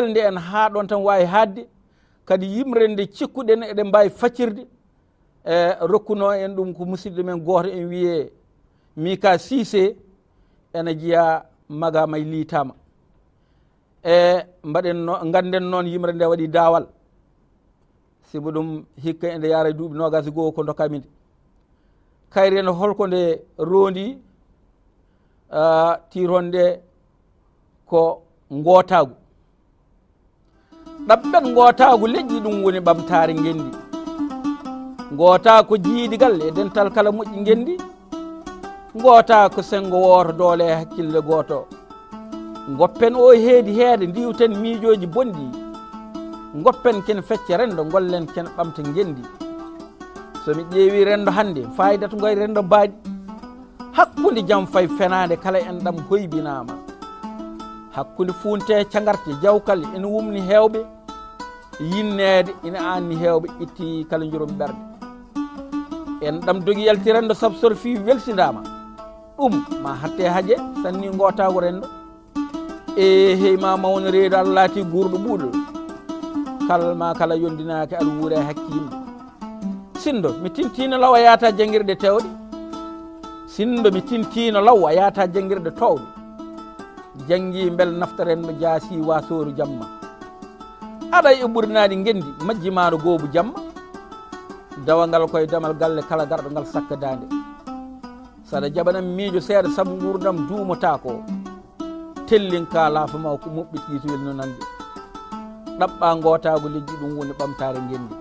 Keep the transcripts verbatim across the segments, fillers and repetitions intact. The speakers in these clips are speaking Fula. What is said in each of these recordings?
Nde en haa ɗon tan waawi haaɗde, kadi yimre nde cikkuɗen eɗen mbaawi faccirde, e rokkunoo en ɗum ko musidɗo men gooto en wiyee Mika Siise, ena jeyaa Maga May Liitaama. E mbaɗen no, ngannden noon yimre nde waɗi daawal. Sibu ɗum hikka ende yaara e duuɓi noogaas e goo ko ndokkami nde. Kayre no holko nde roondi, ah, tiironde ko ngootaagu. Ɗaɓɓen ngootaagu leƴƴi, ɗum woni ɓamtaare ngenndi. Ngootaa ko jiidigal e dental kala moƴƴi ngenndi. Ngootaa ko senngo wooto, doole e hakkille gooto. Ngoppen o heedi heede, ndiwten miijooji bonɗi. Ngoppen ken fecce renndo, ngollen ken ɓamta ngenndi. So mi ƴeewi renndo hannde, faayidat ngoy renndo baaɗi. Hakkunde jam fay fenaande, kala enɗam hoybinaama. Hakkunde fuunte cagarte, jawkal ene wumni heewɓe. Yinneede ina aanni heewɓe, itti kala njurum ɓerɗe. Enɗam dogi yalti renndo, sabsor fii welsindaama. Ɗum ma hatte haje, sanni ngootaagu renndo. E hey ma mawno reedu, Allah laati guurɗo ɓuuɗo. Kal ma kala yondinaaki, aɗa wuura e hakke yimɓe. Sinndo mi tintiino law, a yaata janngirɗe tewɗe. Sinndo mi tintiino law, a yaata janngirɗe towɗe. Janngi mbel nafta renndo, jaasi wasooru jamma. Aɗa e ɓurnaaɗi ngenndi, majji maaro goobu jamma. Dawangal koye damal galle kala garɗo ngal sakka daande. Saɗa jaɓanam miijo seeɗa, sabu nguurndam duumotaako. Tellin ka laafa ma ko moɓɓitii to welno nande. Ɗaɓɓa ngootaagu leƴƴi, ɗum woni ɓamtaare ngenndi.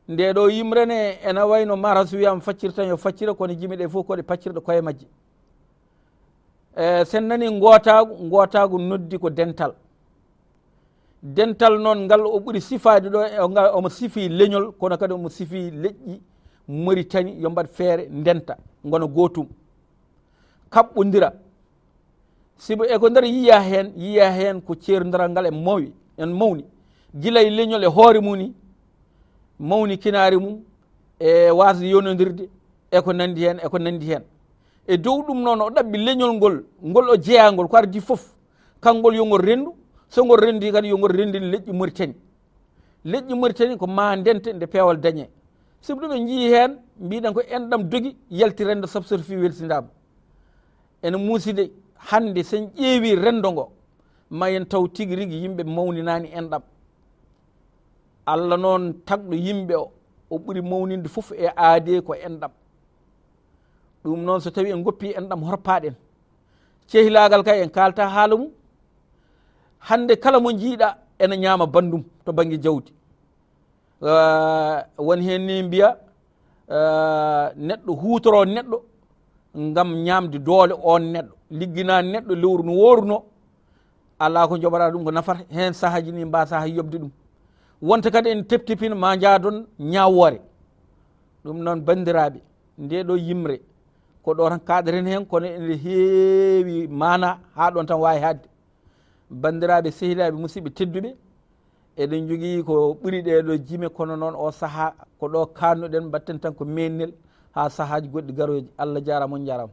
Nde ɗo yimre ne ena wayno maras wiyam faccirtan yo faccira, kono jimi ɗe fof ko ɗe paccirɗe koye majje. E, sen nani ngootaagu, ngootaagu noddi ko dental. Dental noon ngal o ɓuri sifaade ɗo, e, ngal omo sifii leñol, kono kadi omo sifii leƴƴi Moritani yo mbaɗ feere ndenta, ngona gootum, kaɓɓondira. Sibu e ko nder yiya heen, yiya heen ko ceerndiral ngal e mawi, en mawni. Gila e leñol e hoore mum ni, mawni kinaari mum, e waasde yonondirde, e ko nanndi heen, e ko nanndi heen. E dow ɗum noon, o ɗaɓɓi leñol ngol, ngol o jeyaa ngol, ko adii fof, kanngol yo ngol renndu, so ngol renndii kadi yo ngol renndin leƴƴi Moritani. Leƴƴi Moritani ko maa ndente nde peewal dañee. Sibu ɗum en njiyii heen, mbiɗen ko enɗam dogi, yalti renndo, sabsor fii welsindaama. Ene muusi de, hannde so en ƴeewii renndo ngo, ma en taw tigi rigi yimɓe mawninaani enɗam. Allah noon tagɗo yimɓe o, o ɓuri mawninde fof e aadee ko enɗam. Ɗum noon so tawi en goppii enɗam, horpaɗen. Cehilaagal kay en kaalta haala mum. Hannde kala mo njiiɗa ene ñaama banndum to bannge jawdi. Ah, won heen ni mbiya, ah, neɗɗo huutoro neɗɗo ngam ñaamde doole oon neɗɗo. Liggina neɗɗo lewru no woorunoo. Alaa ko njoɓaɗaa ɗum ko nafata. Heen sahaaji ni mbaasaa hay yoɓde ɗum. Wonta kadi en teptipina ma njaadon ñaawoore. Ɗum noon banndiraaɓe, ndee ɗo yimre, ko ɗo tan kaaɗaten heen, kono ene heewi maanaa haa ɗoon tan waawi haaɗde. Banndiraaɓe, sehilaaɓe, musidɓe tedduɓe, eɗen njogii ko ɓuri ɗee ɗo jime, kono noon oo sahaa ko ɗo kaannuɗen, mbaɗten tan ko meennel haa sahaaji goɗɗi garooji. Allah jaaraama, on njaaraama.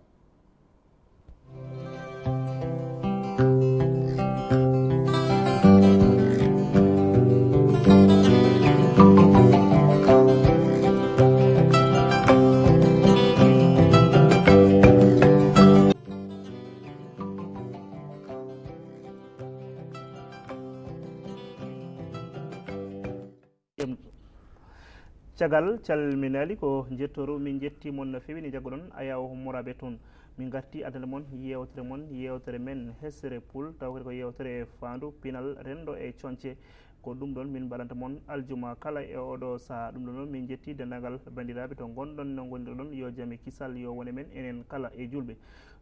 Caggal calminaali ko njettooru, min njetti mon no feewi ni jagguɗon Ayaw Mourabitoun. Min ngarti addande mon yeewtere mon, yeewtere men Hesre Pool, taw kadi ko yeewtere faandu pinal renndo e coñce. Ko ɗum ɗon min mbaɗanta mon aljuma kala e oɗo sahaa. Ɗum ɗon noon min njetti denndaangal banndiraaɓe to ngonɗon, no ngondirɗon, yo jam e kisal yo won e men enen kala e juulɓe.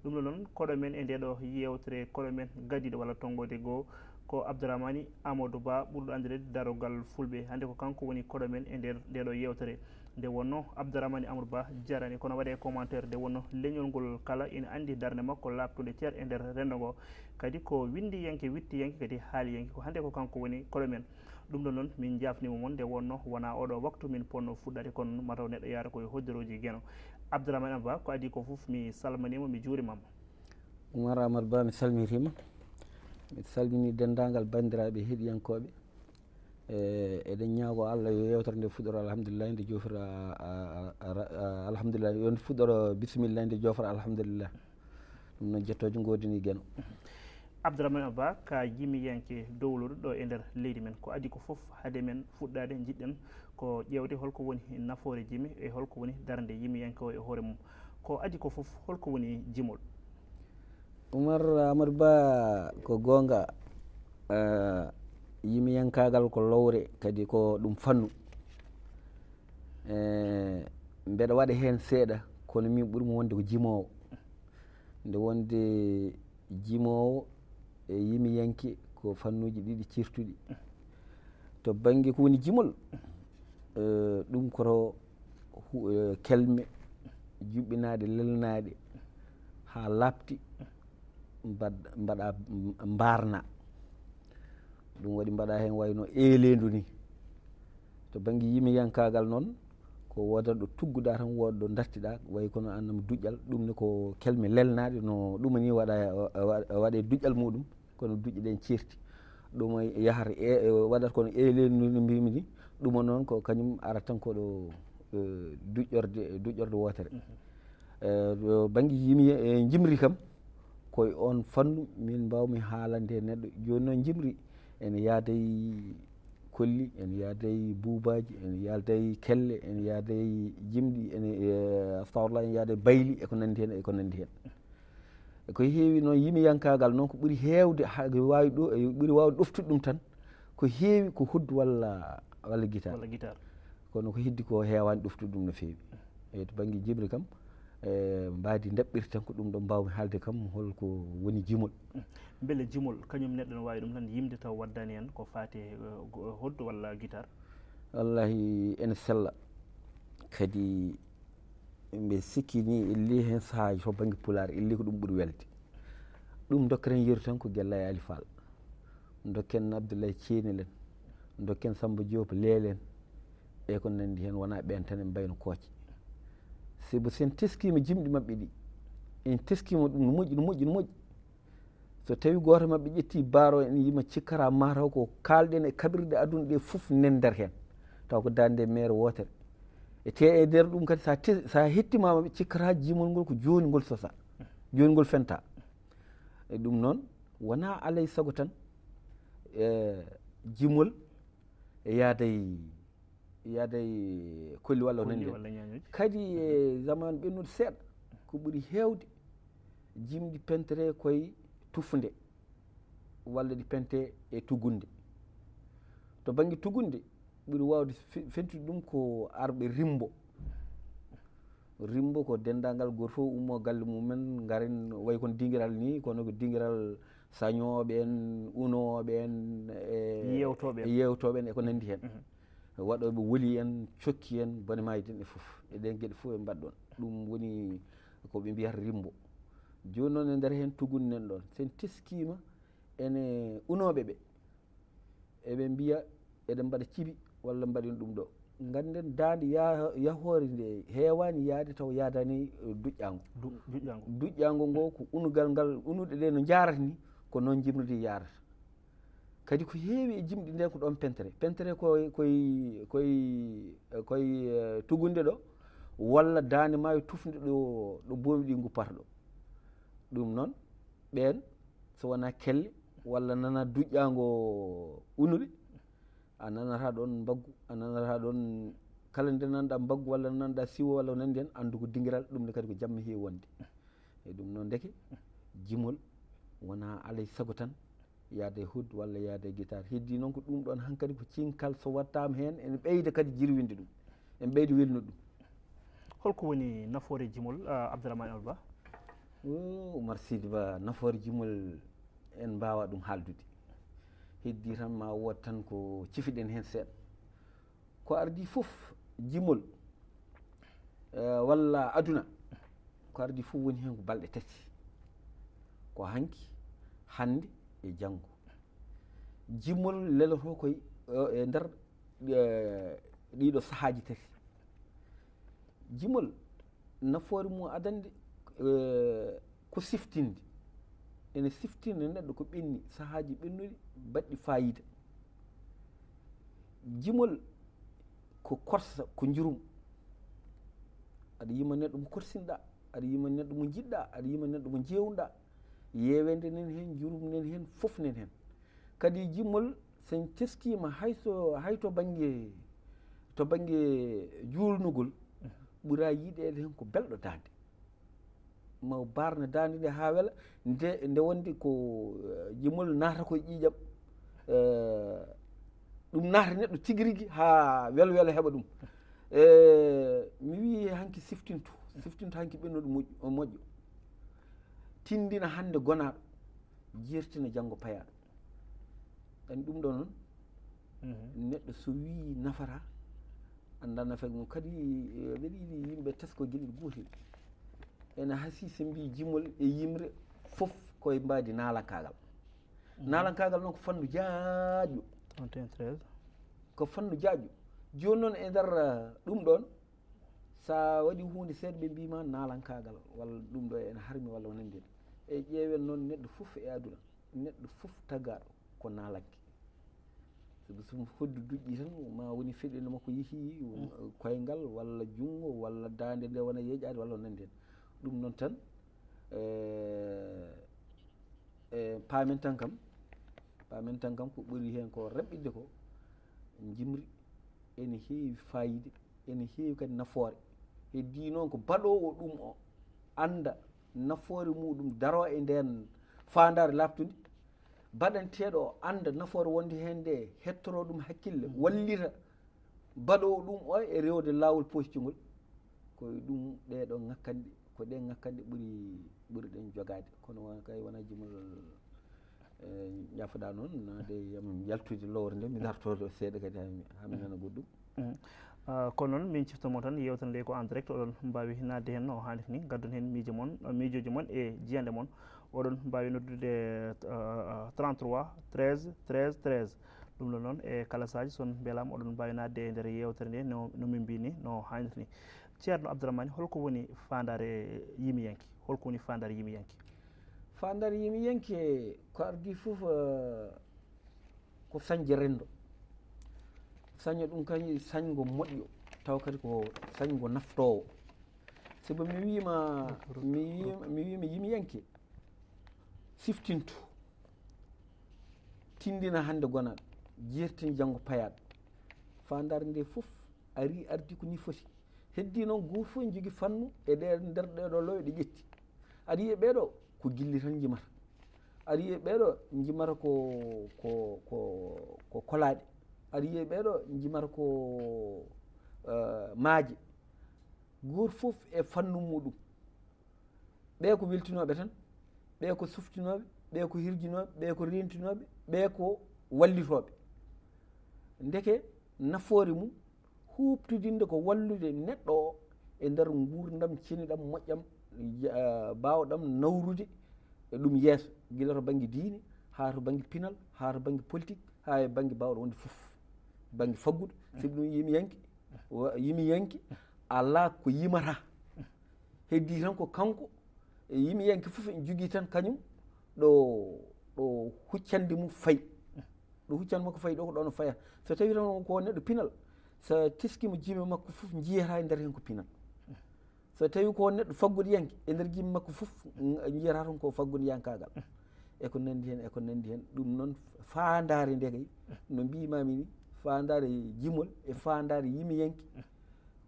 Ɗum ɗon noon koɗo men e ndeeɗo yeewtere, koɗo men gadiiɗo walla tonngoode goo ko Abdourahmani Amadou Ba, ɓurɗo anndireede Darogal Fulɓe. Hannde ko kanko woni koɗo men e nder ndeeɗo yeewtere. Nde wonnoo Abdourahmani Amadou Ba jarani, kono waɗee commentaire, nde wonnoo leñol ngol kala ina anndi darnde makko laaɓtunde cer e nder renndo ngo. Kadi ko winndiyanke, wittiyanke, kadi haaliyanke. Ko hannde ko kanko woni koɗo men. Ɗum ɗon noon min njaafniima mon, nde wonnoo wonaa oɗo waktu min potnoo fuɗɗaade, kono mataw neɗɗo yaara koye hoddirooji Geno. Abdourahmane Abba, ko adii ko fof, mi salminiima, mi juuriima ma. Oumar Amadou Ba, mi salmitiima. Mi salmini denndaangal banndiraaɓe heɗiyankooɓe. E, eɗen ñaago Allah yo yewtere nde fuɗɗoro alhamdulillah, nde joofira alhamdulillah, yo nde fuɗɗoro bisimilla, nde joofira alhamdulillah. Ɗum noon, jettooje ngoodini Geno. Abdourahmane Abba, ka jimiyanke dowluɗo ɗo e nder leydi men, ko adii ko fof, hade men fuɗɗaade, njiɗɗen ko ƴeewde holko woni nafoore jimi e holko woni darnde yimiyanke o e hoore mum. Ko adii ko fof, holko woni jimol? Oumar Amadou Ba, ko goonga, eh, yimiyankaagal ko lowre, kadi ko ɗum fannu. Eh, mbeɗa waɗa heen seeɗa, kono min ɓurmi wonde ko jimoowo. Nde wonde jimoowo e yimiyanke ko fannuuji ɗiɗi ciirtuɗi. To bannge ko woni jimol, eh, ɗum koto hu- eh, kelme juɓɓinaaɗe, lelnaaɗe haa laaɓti, mbad- mbaɗa, mbaarna. Ɗum waɗi mbaɗa heen wayno eelendu ni. To bannge yimiyankaagal noon, ko woodanɗo tugguɗa tan, wooda ɗo dartiɗa, wayi kono annam duƴƴal, ɗum ne ko kelme lelnaaɗe, no ɗuma ni waɗa, waɗa e duƴƴal muɗum, kono duƴƴe ɗen ceerti. Ɗum yahata e, e, waɗata kono eelendu no mbimi ni, ɗuma noon ko kañum arata tan ko ɗo, eh, duƴƴorde, duƴƴorde wootere. Eh, ɗo bannge yimi, eh, jimri kam, koye oon fannu min mbaawmi haalande e neɗɗo. Jooni noon jimri ene yaada e kolli, ene yaada e buubaaji, ene yaada e kelle, ene yaada e jimɗi, ene, eh, astahfirullah, ene yaada e bayli e ko nanndi heen, e ko nanndi heen. E ko heewi noon yimiyankaagal noon ko ɓuri heewde, ha, ko waawi ɗo, e ɓuri waawde ɗoftude ɗum tan, ko heewi ko hoddu walla, walla gitaar. Walla gitaar. Kono ko heddi ko heewaani ɗoftude ɗum no feewi. Eyi, to bannge jimri kam, e mbaadi ndaɓɓirte tan ko ɗum ɗo mbaawmi haalde kam holko woni jimol. Mbele jimol kañum neɗɗo no waawi ɗum tan yimde taw waddaani heen ko faati e, eh, go- hoddu walla gitaar? Wallahi ene sella. Kadi mbe sikki ni illi heen sahaaji to bannge pulaar illi ko ɗum ɓuri welde. Ɗum dokkeren yeru tan ko Gella e Ali Fall. Dokken Abdoulaye Ceeni len. Dokken Samba Diop leelen. E ko nanndi heen wonaa ɓeen tan en mbayno kooce. Sibu sen teskiima jimɗi maɓɓe ɗi. En teskiima ɗum no moƴƴi, no moƴƴi, no moƴƴi. So tawi gooto maɓɓe ƴetti baaro en yima cikkata mataw ko kaalɗen e kaɓirɗe aduna ɗe fof nen nder heen. Taw ko darnde mere wootere. E te e nder ɗum kadi sa te- sa hettima maɓɓe cikkata jimol ngol ko jooni ngol sosa. Jooni ngol fenta. E ɗum noon wona alay sago tan, e, jimol e yaada e, yaada e kolli walla Kolli nandi walla ñañooji. Kadi e zaman ɓennude seeɗa ko ɓuri heewde jimɗi pentere koye tufnde walla ɗi pente e tugunde. To bannge tugunde ɓuri waawde fe- fentude ɗum ko arɓe rimbo. Rimbo ko denndaangal gooto fof ummo galle mumen ngaren, wayi kono dingiral ni, kono ko dingiral sañooɓe en, unooɓe en, e Yeewtooɓe en. Yeewtooɓe en e ko nanndi heen. Mhm. Waɗooɓe woli en, cokki en, bone maayde en e fof. E ɗeen geɗe fof ɓe mbaɗ ɗoon. Ɗum woni ko ɓe mbiyata rimbo. Jooni noon e nder heen tugunde nen ɗoon. Sen teskiima ene unooɓe ɓe. Eɓe mbiya eɗen mbaɗa cibi walla mbaɗen ɗum ɗo. Ngannden daande ya- yahoore nde heewaani yaade taw yaadaani, eh, duƴƴaango. Du- duƴƴaango. Duƴƴaango ngo ko unugal ngal, unuɗe ɗe no njaarata ni, ko noon jimrude yaarata. Kadi ko heewi e jimɗi nde ko ɗoon pentere. Pentere koye, koye, koye, koye, eh, tugunde ɗo, walla daande maayo tufnde ɗo, ɗo boomi ɗi nguppata ɗo. Ɗum noon, ɓeen, so wonaa kelle, walla nana duƴƴaango unude, a nanata ɗoon mbaggu, a nanata ɗoon kala nde nanɗa mbaggu, walla nanɗa siwo, walla ko nanndi heen, anndu ko dingiral, ɗum ne kadi ko jamma heewi wonde. E ɗum noon, ndeke, jimol wonaa alay sago tan, yaada e hud walla yaada e gitaar. Heddi noon ko ɗum ɗoon hankadi ko cinkal so wattaama heen, ene ɓeyda kadi jirwinde ɗum, ene ɓeyda welnude ɗum. Holko woni nafoore jimol, ah, Abdourahmane Alba? O, Oumar Sidi Ba, nafoore jimol en mbaawa ɗum haaldude. Heddi tan ma wood tan ko cifiɗen heen seeɗa. Ko ardi fof jimol, eh, walla aduna, ko ardi fof woni heen ko balɗe tati. Ko hanki, hannde e janngo. Jimol leloto koye, eh, e nder, eh, ɗiɗo sahaaji tati. Jimol Nafoore mum adannde, eh, ko siftinde. Ene siftina neɗɗo ko ɓenni, sahaaji ɓennuɗi, baɗɗi faayiida. Jimol ko korsa, ko njurum. Aɗa yima neɗɗo mo korsinɗa, aɗa yima neɗɗo mo njiɗɗa, aɗa yima neɗɗo mo jeewnuɗa. Yeewende nen heen, njurum nen heen, fof nen heen. Kadi jimol, so en teskiima hay so, hay to bannge, to bannge juulnugol, ɓura yiɗeede heen ko belɗo daande. Ma o barna daande nde haa wela, nde, nde wondi ko, eh, jimol naata koye ƴiiƴam. Eh, ɗum naata neɗɗo tigi rigi haa welo welo heɓa ɗum. Eh, mi wii hanki siftintu, siftintu hanki ɓennuɗo moƴƴo, moƴƴo. Tindina hannde gonaaɗo, jeertina janngo payaaɗo. En ɗum ɗo noon, neɗɗo so wii nafata, annda nafata mum. Kadi, eh, mbeɗa yiɗi yimɓe tesko geɗel gootel. Ene hasii so mbii jimol e yimre fof koye mbaadi naalankaagal. Naalankaagal noon ko fannu jaajɗo. Trente et un treize. Ko fannu jaajɗo. Jooni noon e nder, eh, ɗum ɗoon, so a waɗi huunde seeɗa ɓe mbii ma naalankaagal, walla ɗum ɗo ene harmi, walla o nanndi en. E ƴeewen noon neɗɗo fof e aduna, neɗɗo fof tagaaɗo ko naalanke. Sabu so hoddu duƴƴi tan, ma woni feɗɗinde makko yehi, koyngal, walla junngo, walla daande nde wona yeeƴaade, walla o nanndi en. Ɗum noon tan, eh, e paamen tan kam, paamen tan kam ko ɓuri heen ko raɓɓiɗde ko, njimri ene heewi faayiida, ene heewi kadi nafoore. Heddii noon ko baɗoowo ɗum o annda nafoore muɗum, daroo e ndeen faandaare laaɓtunde. Baɗanteeɗo o annda nafoore wonde heen nde, hettoroo ɗum hakkille, wallita baɗoowo ɗum o e rewde laawol pooccungol. Ko e ɗum ɗee ɗoo ŋakkanɗe, ko ɗee ŋakkanɗe ɓuri, ɓuri ɗen jogaade. Kono won kay wona jimol, eh, jaafoɗaa noon, naade yam yaltude lowre nde, mi dartoo ɗo seeɗa kadi haa mi, haa mi nana goɗɗum. Mm. Ah, kono noon, min ciftomo tan, yeewtere nde ko en direct, oɗon mbaawi naatde heen no haanirta ni, ngaddon heen miijo mon, miijooji mon e jiyannde mon. Oɗon mbaawi noddude, ah, trente-trois treize treize treize. Ɗum ɗo noon, e kala saaji, so on mbelaama, oɗon mbaawi naatde e nder yeewtere nde no, no min mbii ni, no haanirta ni. Ceerno Abdourahmane, holko woni faandaare yimiyanke? Holko woni faandaare yimiyanke? Faandaare yimiyanke ko ardii fof, eh, ko sañde renndo. Saña ɗum kañum sañgo moƴƴo, tawa kadi ko sañgo naftoowo. Sabu mi wiima, mi wiima, mi wiima yimiyanke, siftintu, tindina hannde gonaaɗo, jeertin janngo payaaɗo. Faandaare nde fof ari, ardi ko ni foti. Heddii noon, gooto fof ene jogii fannu e ɗe, nder ɗee ɗoo lowe ɗe ƴetti. Aɗa yiya ɓee ɗoo ko gilli tan njimata. Aɗa yiya ɓee ɗoo njimata ko, ko, ko, ko kolaaɗe. Aɗa yiya ɓee ɗoo njimata ko, eh, maaje. Gooto fof e fannu muɗum. Ɓee ko weltinooɓe tan, ɓee ko suftinooɓe, ɓee ko hirjinooɓe, ɓee ko rentinooɓe, ɓee ko wallitooɓe. Ndeke nafoore mum huuɓtidinde ko wallude neɗɗo o e nder nguurndam ceniɗam, moƴƴam, ja-, baawɗam nawrude e ɗum yeeso, gila to bannge diine, haa to bannge pinal, haa to bannge politik, haa e bannge baawɗo wonde fof, bannge faggudu. Sabi ɗum yimiyanke, wa-, yimiyanke alaa ko yimata. Heddii tan ko kanko, e yimiyanke fof ene jogii tan kañum ɗo, ɗo huccande mum fayi. Ɗo huccande makko fayi ɗo, ko ɗo no faya. So tawi tan ko neɗɗo pinal, so teskiima jime makko fof, njiyata e nder heen ko pinal. So tawi ko neɗɗo faggudiyanke, e nder jime makko fof, n-, njiyata tan ko faggudiyankaagal. E ko nanndi heen, e ko nanndi heen. Ɗum noon, faandaare nde kay, no mbiimaami ni, faandaare jimol e faandaare yimiyanke,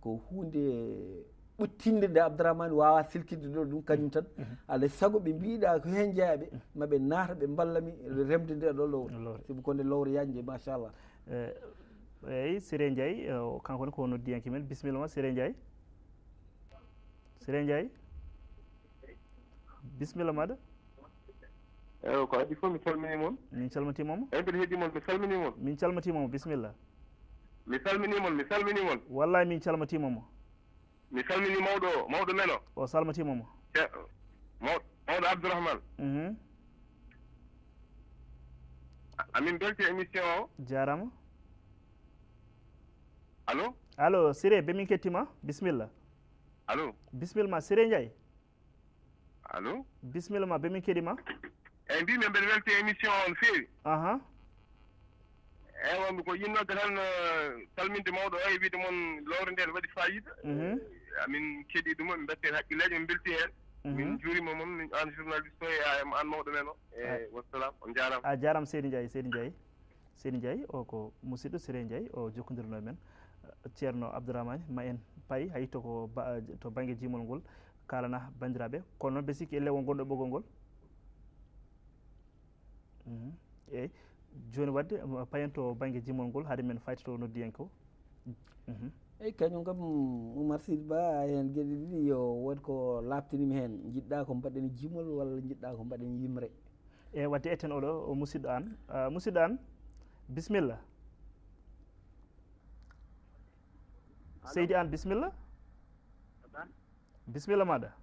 ko huunde ɓuttinde nde Abdourahmane waawaa silkitde ɗo ɗum kañum tan. Alaa e sago ɓe mbiɗa ko heen jeyaa ɓe, ma ɓe naata, ɓe mballa mi remde nde ɗo lowre. Lowre. Sabu ko nde lowre yaajnde, machallah. Eh, eeyi, Siré Ndiaye, eh, o, kanko ne ko noddiyanke men. Bisimilla ma, Siré Ndiaye. Siré Ndiaye. Bisimilla maɗa. Eyo, ko adii fof, mi salminii mon. Min calmitiima mo. Eyi, mbiɗa heɗii mon, mi salminii mon. Min calmitiima mo, bisimilla. Mi salminii mon, mi salminii mon. Wallahi, min calmitiima mo. Mi salminii mawɗo o, mawɗo men o. O salmitiima mo. Ce-, maw-, mawɗo Abdourahmane. Mhm. A-, amin mbelti émission o. Jaaraama. Allo? Allo, Siré, be min kettiima. Bisimilla. Allo? Bisimilla ma, Siré Ndiaye. Allo? Bisimilla ma, be min keɗi ma. Eyi, mbimi mbeɗa welti émission o no feewi. Aha. Eyi, wonɓe ko yinnode tan, eh, salminde mawɗo o e wiide moon lowre nde ne waɗi fayida. Mhm. Eh, amin keɗi ɗum, min mbetti heen hakkilleeji, min mbelti heen. Mhm. Min njuurima moon, min, aan journaliste o e A M, aan mawɗo men o. E, Ay. Wassalam, on njaaraama. A jaaraama, Seydi Ndiaye, Seydi Ndiaye. Seydi Ndiaye, o ko musidɗo Siré Ndiaye, o jokkondirno e men. Ceerno Abdourahmane, ma en pay, hay to ko ba-, to bannge jimol ngol, kaalana banndiraaɓe. Kono noon, mbe sikki e lewol gonɗo ɓoggol ngol. Mhm. Eyi, jooni waɗde, um, payen to bannge jimol ngol, hade men faytoto noddiyanke o. Mhm. Eyi, kañum kam, Oumar Sidi Ba, heen geɗe ɗiɗi yo wood ko laaɓtinimi heen. Njiɗɗa ko mbaɗen jimol walla njiɗɗa ko mbaɗen yimre? E waɗde etten oɗo o musidɗo aan. Ah, musidɗo aan, bisimilla. Seydi Aan, bisimilla. Bisimilla maɗa.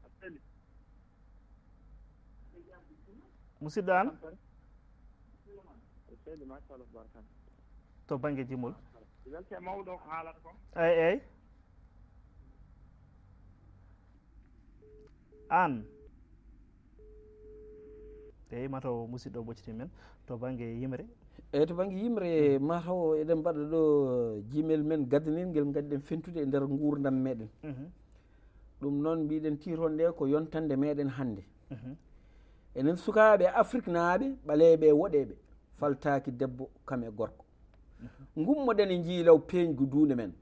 Musidɗo Aan. To bannge jimol. Eyyi, eyyi. Aan. Eyyi, mataw musidɗo ɓocciti men to bannge yimre. Eyyi, to bannge yimre, mataw eɗen mbaɗa ɗo jimel men gadanel ngel ngadden fentude e nder nguurndam meɗen. Mhm. Ɗum noon mbiɗen tiitonde ko yontande meɗen hannde. Mhm. Enen sukaaɓe Afriknaaɓe, ɓaleeɓe e woɗeeɓe, faltaaki debbo kam e gorko. Ngummoɗen e njiilaw peeñgu duunde men,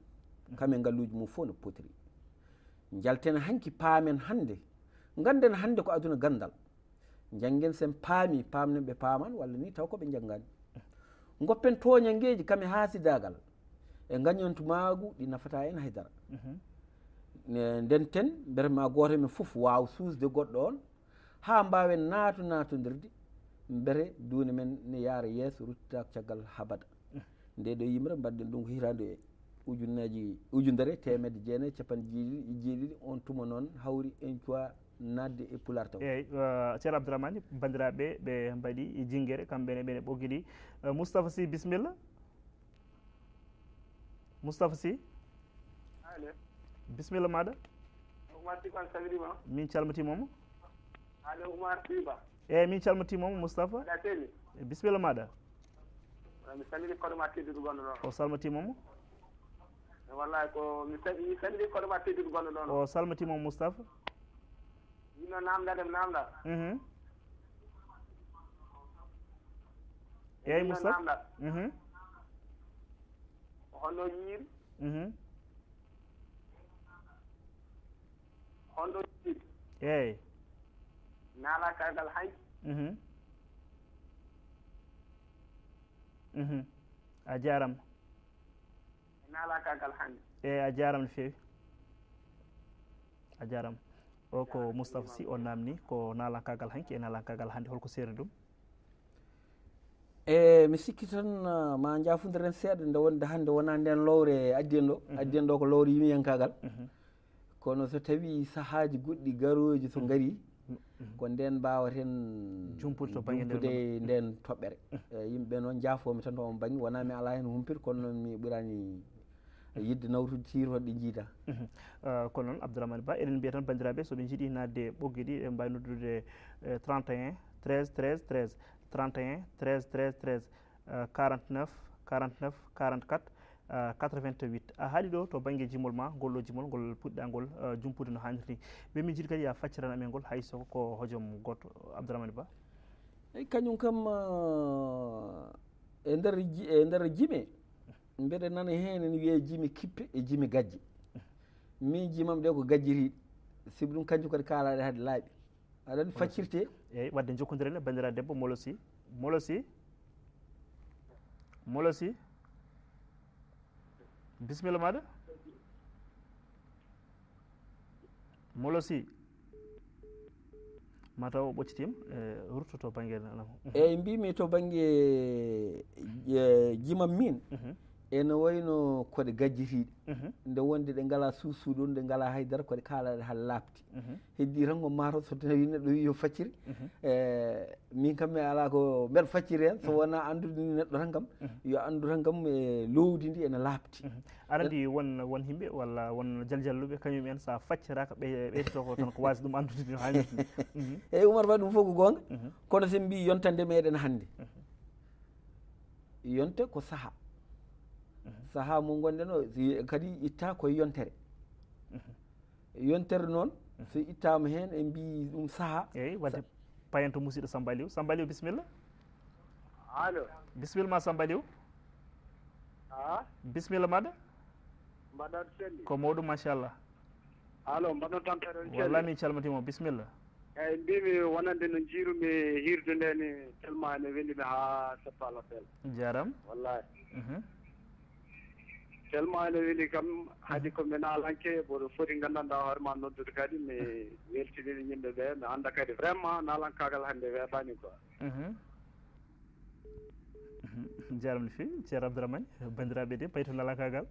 kam e ngalluuji mum fof no potiri. Njalten hanki paamen hannde, ngannden hannde ko aduna ganndal. Njanngen sen paami, paamnen ɓe paaman walla ni taw ko ɓe njanngaani. Ngoppen tooñanngeeji kam e haasidaagal e ngañantumaagu ɗi nafataa en hay dara. Mhm. Ne ndenten, mbete ma gooto men fof waaw suusde goɗɗo on, haa mbaawen naato naatondirde, mbete duunde men ne yaara yeeso, ruttitaako caggal habada. Nde ɗo yimre mbaɗɗen ɗum ko hitaande e ujunnaaji, ujunere teemedde jeenayi e capanɗe jeeɗiɗi e jeeɗiɗi, on tuma noon hawri en cuwa naatde e Pulaar taw. Eyyi, eh, Ceerno Abdourahmane, banndiraaɓe ɓe mbaɗi jinngere, kamɓe ne ɓe ne ɓoggi ɗi. Eh, Moustapha Sy, bisimilla. Moustapha Sy, Allo, bisimilla maɗa. Oumar Sy Ba, mi salminiima. Min calmitiima mo. Allo, Oumar Sy Ba. Eyyi, min calmitiima mo, Moustapha. Mbaɗɗa selli? Eh, bisimilla maɗa. Mi salmini koɗo ma tedduɗo gonɗo ɗon. O salmitiima mo. Wallahi ko mi sal-, mi salmini koɗo ma tedduɗo gonɗo ɗon. O salmitiima mo, Moustapha. Yino namdade mi namda. Mhm. Eyyi, Yino Moustapha. namda. Mhm. Ko honno yiiri? Mhm. Honno yiiri? Eyyi. Naalakagal hanki. Mhm. Mhm. A jaaraama. Naalakagal hanki. Eyyi, a jaaraama no feewi. A jaaraama. O ko Moustapha Sy, o namni ko naalankaagal hanki e naalankaagal hannde, holko seeri ɗum? E mi sikki tan, ah, ma njaafondiren seeɗa, nde wonde hannde wonaa nden lowre addi en ɗo. Addi en ɗo ko lowre yimiyankaagal. Mhm. Kono so tawi sahaaji goɗɗi garooji so ngari, Mhm. ko nden mbaawaten Jumpude to bannge nden jumpude nden toɓɓere. E yimɓe noon, njaafoomi tan to on bannge, wonaa mi alaa heen humpito, kono noon mi ɓuraani yiɗde nawtude tiitorɗe ɗe njiida. Mhm. Ah, kono noon, Abdourahmane Ba, eɗen mbiya tan banndiraaɓe, so ɓe njiɗi naatde e ɓoggi ɗi, ɓe mbaawi noddude, eh, trente et un, treize, treize, treize, trente et un, treize, treize, treize, eh, quarante-neuf, quarante-neuf, quarante-quatre, eh, quatre-vingt-huit. A haali ɗo to bannge jimol ma, ngol ɗo jimol, ngol puɗɗa ngol, eh, jumpude no haanirta ni. Ɓe min njiɗi kadi a facciran amen ngol, hay so ko hojom gooto, Abdourahmane Ba. Eyi, kañum kam, ah, e nder ji-, e nder jime, mbeɗa nana heen ene wiyee jime kippe e jime gajje. Min jimam ɗe ko gajjiriiɗe, sibu ɗum kanjum kadi kaalaaɗe hade laaɓi. Aɗa anndi faccirte. Eyyi, waɗde jokkondiral e banndiraaɗo debbo Molo Sy. Molo Sy. Molo Sy. Bisimilla maɗa. Molo Sy. Mataw o ɓoccitiima, e, rutto to bannge nana. Eyyi, mbimi to bannge, e, jimam min. Mhm. Ene wayno koɗe gajjitiiɗe. Mhm. Nde wonde ɗe ngalaa suusuuɗo, ɗe ngalaa haydara, koɗe kaalaɗe haa laaɓti. Mhm. Heddii tan ko maato so tawi neɗɗo wii yo faccir. Mhm. E, min kam mi alaa ko mbeɗa faccir heen, so wonaa anndude ni neɗɗo tan kam, yo anndu tan kam e loowdi ndi ene laaɓti. Mhm. Aɗa anndi won, won yimɓe walla won jaljalluɓe, kañum en so a facciraaka, ɓe-, ɓeytoto ko tan ko waasde ɗum anndude no haanirta ni. Mhm. Eeyi, Umar Ba, ɗum fof ko goonga. Mhm. Kono so en mbii yontande meɗen hannde. Mhm. Yonte ko saha. Mhm. Saha mo ngonɗen o, si kadi itta koye yontere. Mhm. Yontere noon, so ittaama heen, en mbii ɗum saha. Eeyi, wadde payen to musiɗɗo Samba Aliou. Samba Aliou, bisimilla. Allo. Bisimilla ma, Samba Aliou. Ah? Bisimilla maɗa. Mbaɗɗon selli? Ko mawɗum, machallah. Allo, mbaɗɗon tampere, on Wallaahi, calli? Min calmitiima, bisimilla. Eeyi, mbimi wonande no njiirumi hiirde nde ni, tellement ene weli mi haa seppa lapel. Jaaraama. Wallaahi. Mhm. Tellement ene weli kam, haadi ko mi naalanke, mboɗo foti nganndanɗaa hoore ma noddude kadi, mi weltinii yimɓe ɓe, mi annda kadi vraiment naalankaagal hannde weeɓaani quoi. Mhm. Mhm. Jaaraama no feewi, Ceerno Abdourahmane, banndiraaɓe de, payto naalankaagal.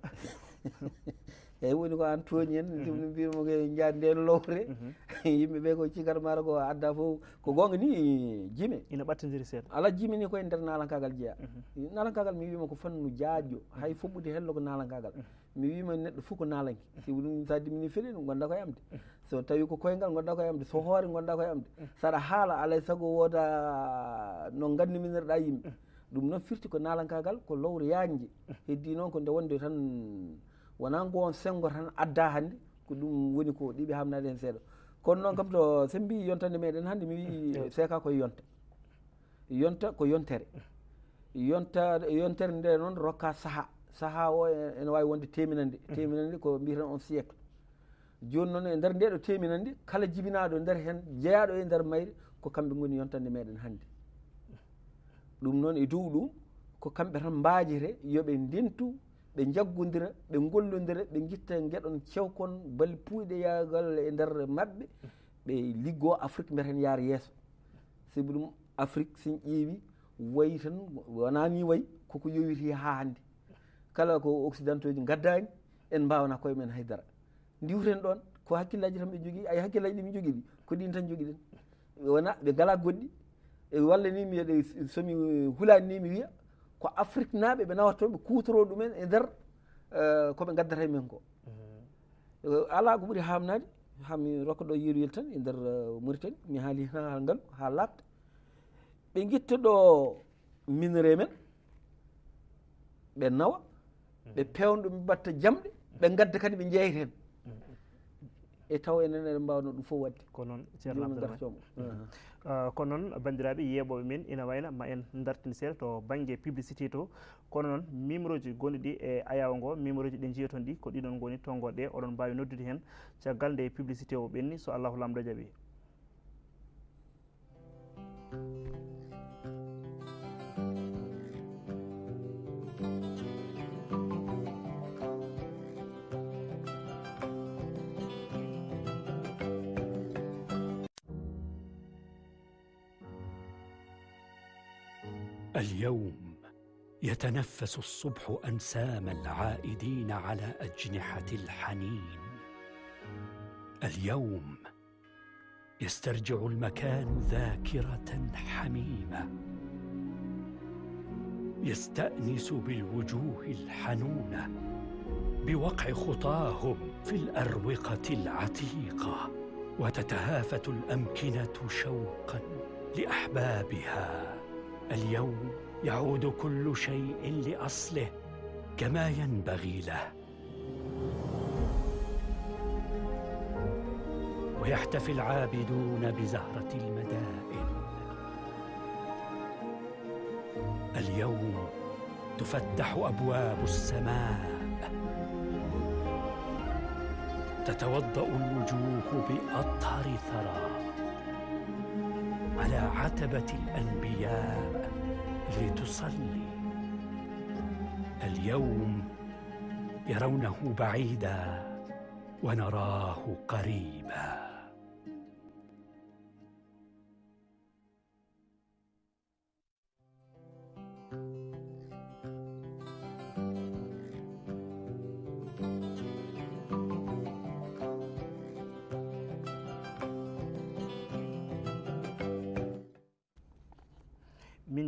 Eeyi, woni ko aan tooñi en, ɗum no mbiyatmi ko e njaar ndeen lowre. Mhm. Yimɓe ɓe ko cikata mara ko adda fof, ko goonga ni, Jime. Ina ɓattondiri seeɗa. Alaa, Jime ni ko e nder naalankaagal jeyaa. Mhm. Naalankaagal mi wiima ko fannu jaajɗo, hay fuɗɗude hello ko naalankaagal. Mhm. Mi wiima neɗɗo fof ko naalanke. Si ɗum, so a dimmini fele, ɗum ngonɗaa ko e yamde. Mhm. So tawi ko koyngal, ngonɗaa ko e yamde. So hoore, ngonɗaa ko e yamde. Mhm. Saɗa haala, alaa e sago wooda no nganniminirɗaa yimɓe. Mhm. Ɗum noon firti ko naalankaagal, ko lowre yaajnde. Mhm. Heddii noon ko nde wonde tan, wonaa ngoon senngo tan addaa hannde, ko ɗum woni ko ɗiɓi haamnaade heen seeɗa. Kono noon kam, to, so en mbii yontande meɗen hannde, mi wii, mhm, seekaa koye yonta. Yonta ko yontere. Yonta, yontere nde noon rokka saha. Saha o e-, ene waawi wonde teeminannde. Mhm. Teeminannde ko mbiyeten on siècle. Jooni noon e nder nde ɗo teeminannde, kala jibinaaɗo nder heen, jeyaaɗo e nder mayre, ko kamɓe ngoni yontande meɗen hannde. Ɗum noon e dow ɗum, ko kamɓe tan mbaajete yo ɓe ndentu, ɓe njaggondira, ɓe ngollondira, ɓe ngitta ngeɗon cewkon, bal puuyɗeyaagal e nder maɓɓe, ɓe liggoo Afrik mbeten yaara yeeso. Sabu ɗum Afrik, so en ƴeewi, wayi tan, wonaa ni wayi, koko yowiti haa hannde. Kala ko occidentaux ji ngaddaani, en mbaawanaa koye men hay dara. Ndiwten ɗoon, ko hakkillaaji tan ɓe njogii, ay hakkillaaji ɗi min njogii ɗi, ko ɗiin tan njogiɗen. Wonaa, ɓe ngalaa goɗɗi. E walla ni mi wiya ɗe, so mi hulaani ni mi wiya, ko Afriknaaɓe ɓe nawata toon, ɓe kuutoroo ɗumen e nder, eh, ko ɓe ngaddata e men ko. Mhm. Eh, alaa ko ɓuri haamnaade, haa mi rokka ɗo yeru yel tan e nder, eh, Mauritanie, mi haali heen haa ngalu, haa laaɓta. Ɓe ngitta ɗo minerai men, ɓe nawa, ɓe peewna ɗum, ɓe mbatta jamɗe, ɓe ngadda kadi ɓe njeeyta heen. E taw enen eɗen mbaawno ɗum fof waɗde. Ko noon, Ceerno Joomum Abdourahmane. Gartoomo. Mhm. Ah, ko noon, banndiraaɓe yeeɓooɓe men, ina wayna ma en ndartin seeɗa to bannge publicité to. Kono noon, numéro ji gonɗi ɗi e ayaawo ngo, numéro ji ɗi njiyoton ɗi, ko ɗiɗon ngoni tonngoɗe. Oɗon mbaawi noddude heen caggal nde publicité o ɓenni, so Allahu Laamɗo jaɓi. اليوم يتنفس الصبح أنسام العائدين على أجنحة الحنين. اليوم يسترجع المكان ذاكرة حميمة، يستأنس بالوجوه الحنونة بوقع خطاهم في الأروقة العتيقة، وتتهافت الأمكنة شوقا لأحبابها. اليوم يعود كل شيء لأصله كما ينبغي له. ويحتفي العابدون بزهرة المدائن. اليوم تفتح أبواب السماء، تتوضأ الوجوه بأطهر ثرى على عتبة الأنبياء لتصلي. اليوم يرونه بعيدا ونراه قريبا.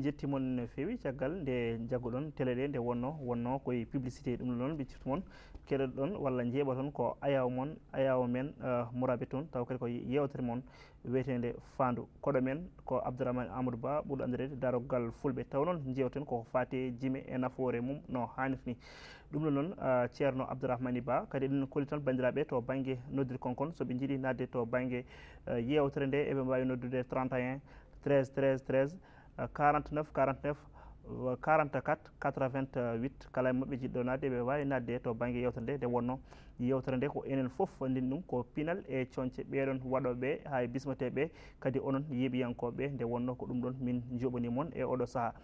Jetti mon no feewi caggal nde jagguɗon télé ɗe, nde wonno wonno koye publicité. Ɗum noon ɓe ciftu mon keɗoɗon walla njeeɓoton ko ayaw mon, ayaw men, uh, muraɓe toon, taw kadi ko yewtere mon wiyetende Faandu. Koɗo men ko Abdourahmane Amadou Ba, ɓurɗo anndireede Daroggal Fulɓe. Taw noon, njeewten ko faati e jime e nafoore mum no haanirta ni. Ɗum ɗo noon, ah, Ceerno Abdourahmane Ba, kadi eɗen kolli tan banndiraaɓe to bannge noddirkon kon, so ɓe njiɗi naatde to bannge, ah, yeewtere nde, eɓe mbaawi noddude trente et un, treize, treize, treize, ah, quarante-neuf, quarante-neuf, ah, quarante-quatre, quatre-vingt-huit. Kala e maɓɓe jiɗɗo naatde, eɓe mbaawi naatde to bannge yeewtere nde. Nde wonno yeewtere nde ko enen fof fandini ɗum, ko pinal e coñce ɓeeɗon waɗooɓe haa e bismeteeɓe, kadi onon yeeɓiyankooɓe. Nde wonno ko ɗum ɗon min njoɓani mon e oɗo sahaa.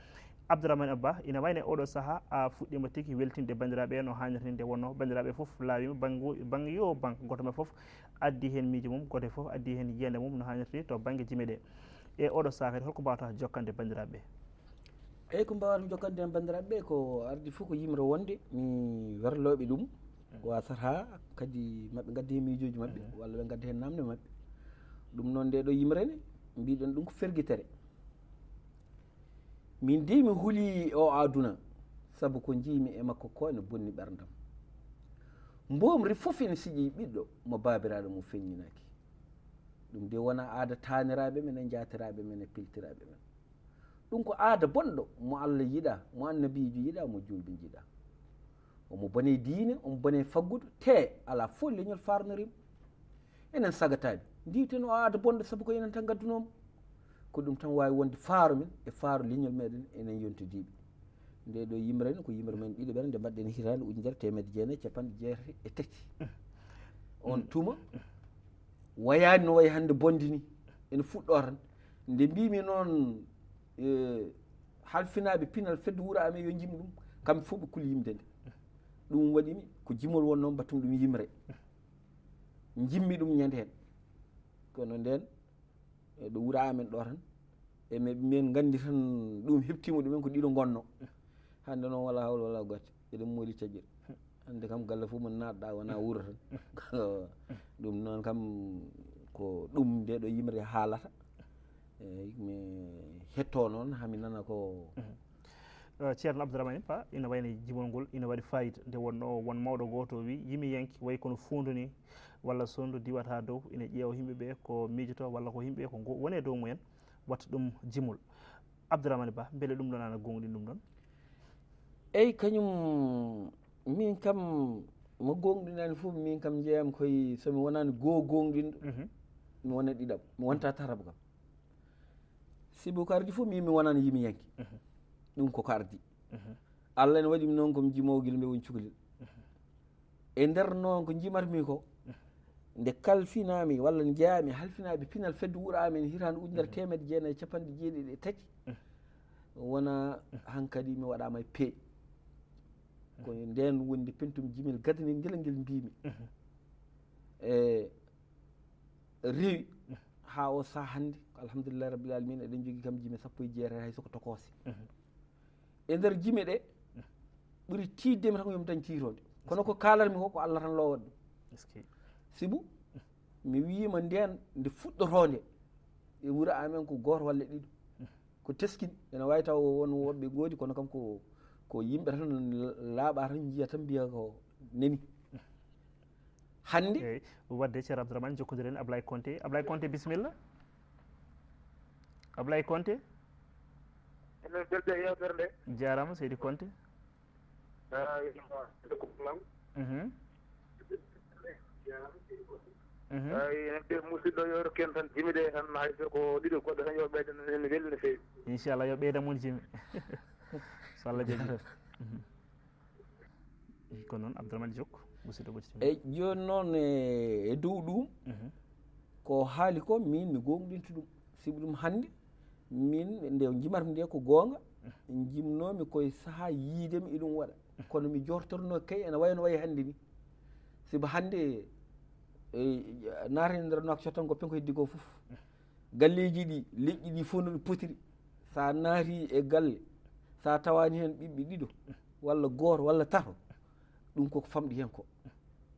Abdourahmane Abba, ina wayno e oɗo sahaa a fuɗɗiima tigi weltinde banndiraaɓe no haanirta ni. Nde wonno banndiraaɓe fof laawiima, banngu-, bannge yo bannge, gooto maɓɓe fof addi heen miijo mum, gooto fof addi heen yiyannde mum no haanirta ni to bannge jime ɗe. E oɗo sahaa kadi, holko mbaawata jokkande banndiraaɓe? Eyyi, ko mbaawatmi jokkande heen banndiraaɓe ɓe, ko ardi fof ko yimre wonde mi werlooɓe ɗum, wasata kadi maɓe ngadda heen miijooji maɓɓe, walla ɓe ngadda heen naamne maɓɓe. Ɗum noon, nde ɗo yimre ne, mbiɗen ɗum ko fergitere. Min de mi huli o aduna, sabu ko njiimi e makko ko ene bonni ɓerndam. Mboomri fof ene siƴi ɓiɗɗo mo baabiraaɗo mum feññinaaki. Ɗum de wona aada taaniraaɓe men e njaatiraaɓe men e piltiraaɓe men. Ɗum ko aada bonɗo mo Allah yiɗa, mo annabiijo yiɗa, mo juulɓe njiɗa. Omo bone diine, omo bone faggudu, te alaa fof leñol faarnoriimo. Enen sagataade, ndiwten o aada bonɗo sabu ko enen tan ngaddunoomo. Ko ɗum tan waawi wonde faaro men e faaro leñol meɗen enen yontodiiɓe. Nde ɗo yimre ne ko yimre men ɗiɗo ɓere nde mbaɗɗen hitaande ujunere teemedde jeenayi e capanɗe jeetati e tati. On tuma wayaani no wayi hannde bonde ni. Ene fuɗɗoo tan. Nde mbimi noon, eh, halfinaaɓe pinal fedde wuro amen yo njimɗum, kamɓe fof ɓe kuli yimde nde. Ɗum waɗimi ko jimol wonnoo mbattum ɗum yimre. Njimmi ɗum ñande heen. Kono ndeen, e ɗo wuro amen ɗo tan, e men, men nganndi tan ɗum heɓtiima ɗumen ko ɗiɗo ngonno. Hannde noon wala hawla wala gotte. Eɗen mooli caggal. Hannde kam galle fof mo naatɗa wona wuro tan. Ɗum noon kam ko ɗum nde ɗo yimre haalata. Eyyi, mi hetto noon haa mi nana ko. Eh, Ceerno Abdourahmane Ba, ina wayno jimol ngol ina waɗi fayida. Nde wonno won mawɗo gooto wi, yimiyanke way kono fuundu ni, walla sondu diwata dow, ina ƴeewa yimɓe ɓe ko miijoto, walla ko yimɓe ko ngo-, woni e dow mumen, watta ɗum jimol. Abdourahmane Ba, mbele ɗum ɗon ana gooŋɗini ɗum ɗon? Eyyi, kañum, min kam, mo gooŋɗinani fof, min kam njeeyam koye, so mi wonani goo gooŋɗinɗo, mhm, mi wona ɗiɗaɓo, mi wonta tataɓo kam. Sibu ko ardi fof, min mi wonani yimiyanke. Mhm. Ɗum ko ko ardi. Mhm. Allah ene waɗi mi noon ko mi jimoowo gila mbe woni cukalel. Mhm. E nder noon ko njimatmi ko, nde kalfinaami walla njeyaami halfinaaɓe pinal fedde wuro amen hitaande ujunere teemedde jeenayi e capanɗe jeeɗiɗi e tati, wona hankadi mi waɗaama e peeje. Ko ndeen woni nde pentum jimel gadanel ngel, ngel mbiimi. E rewi haa o sahaa hannde, ko alhamdulillahi rabbil alamina, eɗen njogii kam jime sappo e jeetati hay soko tokoose. E nder jime ɗe, ɓuri tiiɗde mi tan ko yomi dañ tiitoonde. Kono ko kaalatmi ko, ko Allah tan loowat ɗum. Eskey. Sibu, mi wiima ndeen nde fuɗɗotoo nde, e wuro amen ko gooto walla ɗiɗo. Ko teskin, ene waawi taw won woɓɓe ngoodi, kono kam ko, ko yimɓe tan laaɓa tan njiya tan mbiya ko neni. Hannde? Eyyi, wadde Ceerno Abdourahmane, jokkondiren Ablaye Konté. Ablaye Konté, bisimilla. Ablaye Konté? Enen belɗe e yewtere nde. Jaaraama, seydi Konté. Eyi, ko Lam. Mhm. Mhm. Eyi, enen de musidɗo, yo rokken tan jimi ɗe tan, hay so ko ɗiɗo goɗɗo tan, yo ɓeydan en, ene weli no feewi. Inchallah, yo ɓeydan mon jimi. So Allah jaɓi. Mhm. Ko noon, Abdourahmane Jok, musidɗo ɓoccitima. Eyyi, jooni noon e, e dow ɗum, mhm, ko haali ko, min mi gooŋɗinta ɗum. Sibu ɗum hannde, min nde njimatmi nde ko goonga, njimnoomi koye sahaa yiide mi eɗum waɗa. Kono mi jortorno kay ene wayi no wayi hannde ni. Sibu hannde, e, naatani nder Nouakchott tan ko pen ko heddi ko fof. Galleeji ɗi, leƴƴi ɗi fof no ɗi potiri. So a naati e galle, so a tawaani heen ɓiɓɓe ɗiɗo, walla gooto, walla tato, ɗum koko famɗi heen ko.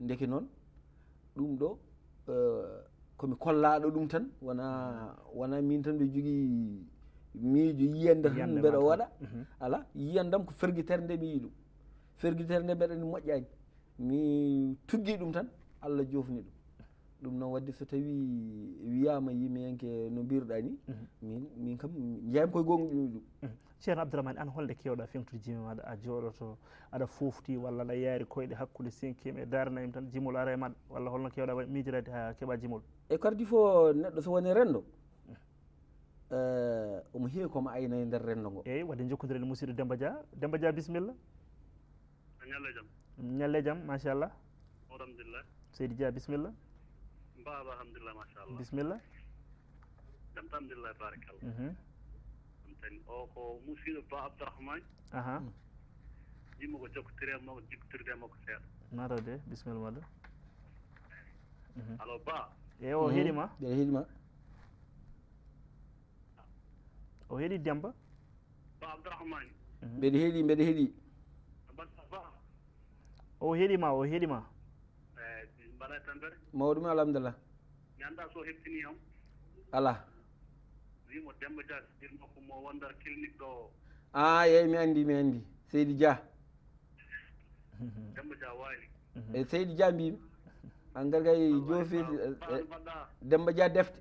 Ndeke noon, ɗum ɗo, eh, ko mi kollaaɗo ɗum tan, wona, wona min tan mbiɗo jogii Miijo yiyande tan mbeɗa waɗa. Mhm. Ala, yiyandam ko fergitere nde mi yiɗum. Fergitere nde mbeɗa ni moƴƴani. Mi tuggi ɗum tan, Allah jofni ɗum. Ɗum noon waɗde so tawi wiyama yimɓeyanke no mbiruɗa ni, mhm, min, min kam jeyam koye gonɗumi ɗum. Mhm. Ceerno Abdourahmane, an holnde kewɗa feŋtude jimi maɗa? A jooɗoto, aɗa fofti, walla aɗa yaari koyɗe hakkude cinquième e daaranayim tan, jimol ara e maɗa, walla holno kewɗa wa-, miijirade ha keɓa jimol? E kardi fof neɗɗo so woni renndo, eh, omo heewi komo ayna e nder renndo ngo. Eyyi, wadde jokkodire e musidɗo Demba Dia. Demba Dia, bisimilla. A ñalle jam. Ñalle jam, machallah. Alhamdulillah. Seydi Dia, bisimilla. Mbaaba, alhamdulillah, machallah. Bisimilla. Jam tan, alhamdulillah, barakallah. Mhm. Ɗum tani. O ko musiɗɗo Ba Abdourahmane. Aha. Yimɓe ko jokkotiri e makko, jokkotirde e makko seeɗa. Mataw de, bisimilla maɗa. Mhm. Allo, Ba. E o, mhm, heɗima. Mbeɗa heɗima. O heɗi Demba. Ba Abdourahmane. Mhm. Mbeɗa heɗi, mbeɗa heɗi. Mbaɗa Ba. O heɗima, o heɗima. Eh, mbaɗa tampere? Mawɗum, alhamdulillah. Mi annda so heɓtini kam. Ala. Wimo Demba Dia, sirma ko mo wondar clinique ɗo. Ah, yeey, mi anndi, mi anndi. Seydi Dia. Demba Dia waali. Mhm. E Seydi Dia mbimi. An garga e joofi, eh, eh, Demba Dia defte.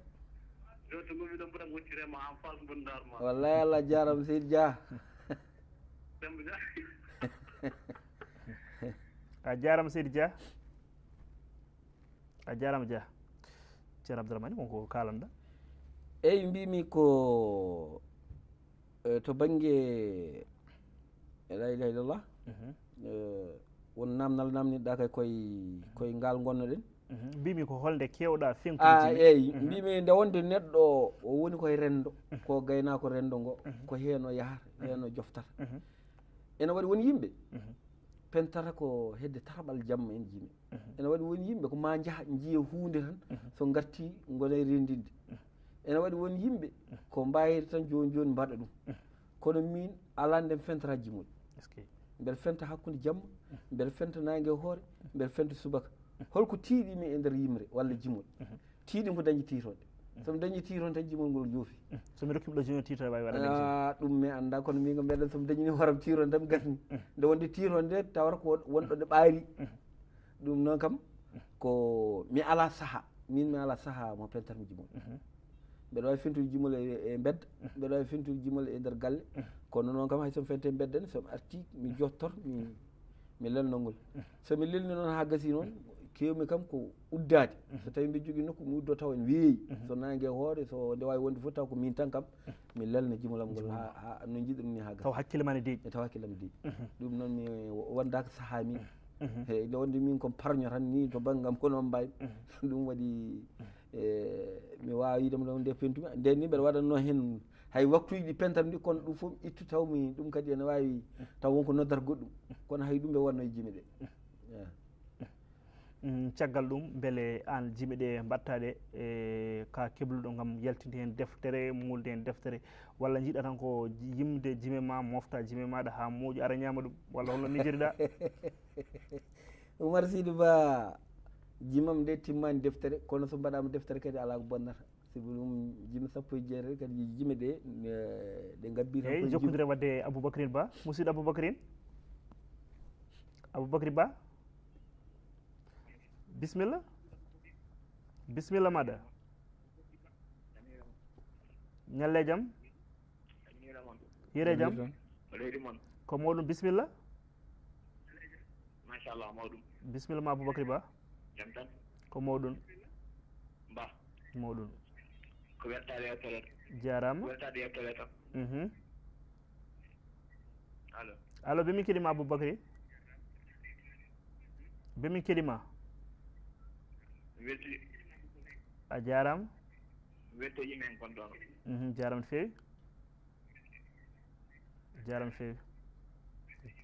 Joofi mo wiɗo mbuɗa moccire ma en face mbundar ma. Wallahi Allah jaarama Seydi Dia. Demba Dia. A jaarama Seydi Dia. A jaarama Dia. Ceerno Abdourahmane, wonko kalanɗa? Eyyi, mbimi ko, eh, to bangge la ilaha illallah, mhm, eh, won namnal namniɗa kay koye, koye ngal gonnoɗen. Mhm. Mbimi ko holnde kewɗa feŋtude, ah, jimi? Eyyi, mhm, mbimi nde wonde neɗɗo o woni koye renndo, mhm, ko gaynako renndo ngo, mhm, ko heen o yahata, mhm, heen o joftata. Mhm. Ene waɗi won yimɓe, mhm, pentata ko hedde taraɓal jamma en jimi. Mhm. Ene waɗi won yimɓe ko ma njaha njiya huunde tan, mhm, so ngarti ngona e renndinde. Mhm. Ene waɗi won yimɓe, mhm, ko mbayri tan jooni jooni mbaɗa ɗum. Mhm. Kono min ala nde mi fentata jimol. Est-ce que? Mbeɗa fenta hakkunde jamma, mhm, mbeɗa fenta naange e hoore, mhm, mbeɗa fenta subaka. Mhm. Holko tiiɗimi e nder yimre walla jimol? Mhm. Tiiɗi ko dañi tiitonde. So mi dañi tiitonde tan jimol ngol joofi. So mi rokkima ɗo jimol tiitonde wawi waɗande mi. Ah, ɗum mi annda, kono min ko mbeɗen so mi dañini hooram tiitonde tan mi gasni. Mm. Nde wonde tiitonde tawata ko wonɗo nde ɓaari. Mm. Ɗum noon kam ko mi ala saha. Min mi ala saha mo pentatmi jimol. Mhm. Mbeɗa wawi fentude jimol e, e mbedda. Mm. Mbeɗa wawi fentude jimol e nder galle. Mm. Kono noon kam hay so mi fente mbedda ne, so mi arti mi jottor, mi mi lelna ngol. So mi lelni noon haa gasi noon, kewmi kam ko uddaade. So tawi mbiɗa jogii nokku, mi uddoo taw ene weeyi. So naange e hoore, so nde waawi wonde fof taw ko miin tan kam, mi lelna jimol am ngol haa, haa no njiɗ-mi haa gasa. Taw hakkille ma ne deeƴi. E taw hakkille am deeƴi. Ɗum noon mi wondaaka sahaa min. He, nde wonde min ko parño tan ni to banngam kono mbaay. Ɗum waɗi, e, mi waawa wiide mo ɗum nde pentumi. Nden ni mbeɗa waɗatnoo heen hay waktuuji ɗi pentam ɗi, kono ɗum fof ittu taw mi ɗum kadi ene waawi taw wonko noddata goɗɗum. Kono hay ɗum ɓe wonno e jimi ɗe. Eh. Mm, caggal ɗum, mbele aan jimi ɗe mbaɗtaɗe e ka kebluɗo ngam yaltinde heen deftere, muulde heen deftere, walla njiɗa tan ko yimde jime ma, mofta jime maɗa haa moƴƴo, ara ñaama ɗum, walla holno miijoriɗa? Oumar Sidi Ba, jimam nde timmaani deftere, kono so mbaɗaama deftere kadi alaa ko bonnata. Sibu ɗum jimi sappo e jeetati kadi jime ɗe, eh, ɗe ngabbi tan. Eyyi, koye jokkodire jime. Wadde Aboubacrine Ba, musidɗo Aboubacrine. Aboubacry Ba. Bisimilla. Bisimilla maɗa. Ñalle jam. Hiire jam. Ko mawɗum, bisimilla. Machallah, mawɗum. Bisimilla ma Aboubacry Ba. Jam tan. Ko mawɗum. Ba. Mawɗum. Ko weltaade yettere. Jaaraama. Ko weltaade yettere tan. Mhm. Allo. Allo, be min keɗima Aboubacry? Be min keɗima? Welti. A jaaraama. Weltoji men kon ɗon. Mhm, jaaraama no feewi. Jaaraama feewi.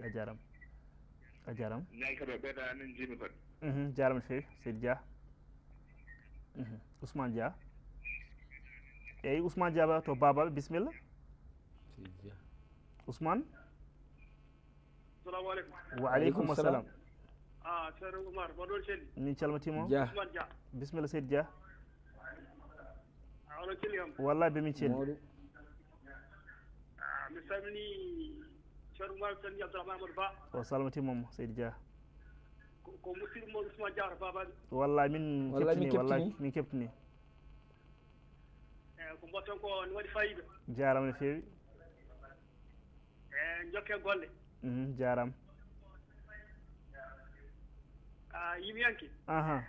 A jaaraama. A jaaraama. Nayi kadi o ɓeyda amin jimi kadi. Mhm, jaaraama feewi, Seydi Dia. Mhm. Ousmane Dia. Eyyi, Ousmane Dia ba to Babal, bisimilla. Seydi Dia. Ousmane. Assalamu aleykum. Wa aleykum assalam. Ah, Ceerno Oumar, mbaɗɗon selli? Min calmitima. Dia. Ousmane Dia. Bisimilla, Seydi Dia. A onon celli kam? Wallahi be min celli. Mawɗum. Salmini Ceerno Umar, salmini Abdourahmane Amadou Ba. O salmitima mo, Seydi Dia. Ko, ko musidɗo mo Ousmane Diawara Babaɓe. Wallay min Wallay min keɓtini, wallay keɓtini. Min keɓtini. Eyi, ko mboɗon ko ne waɗi fayida. Jaarama no feewi. Eyi, jokke golle. Mhm, jaarama. A, yimiyanke. Aha.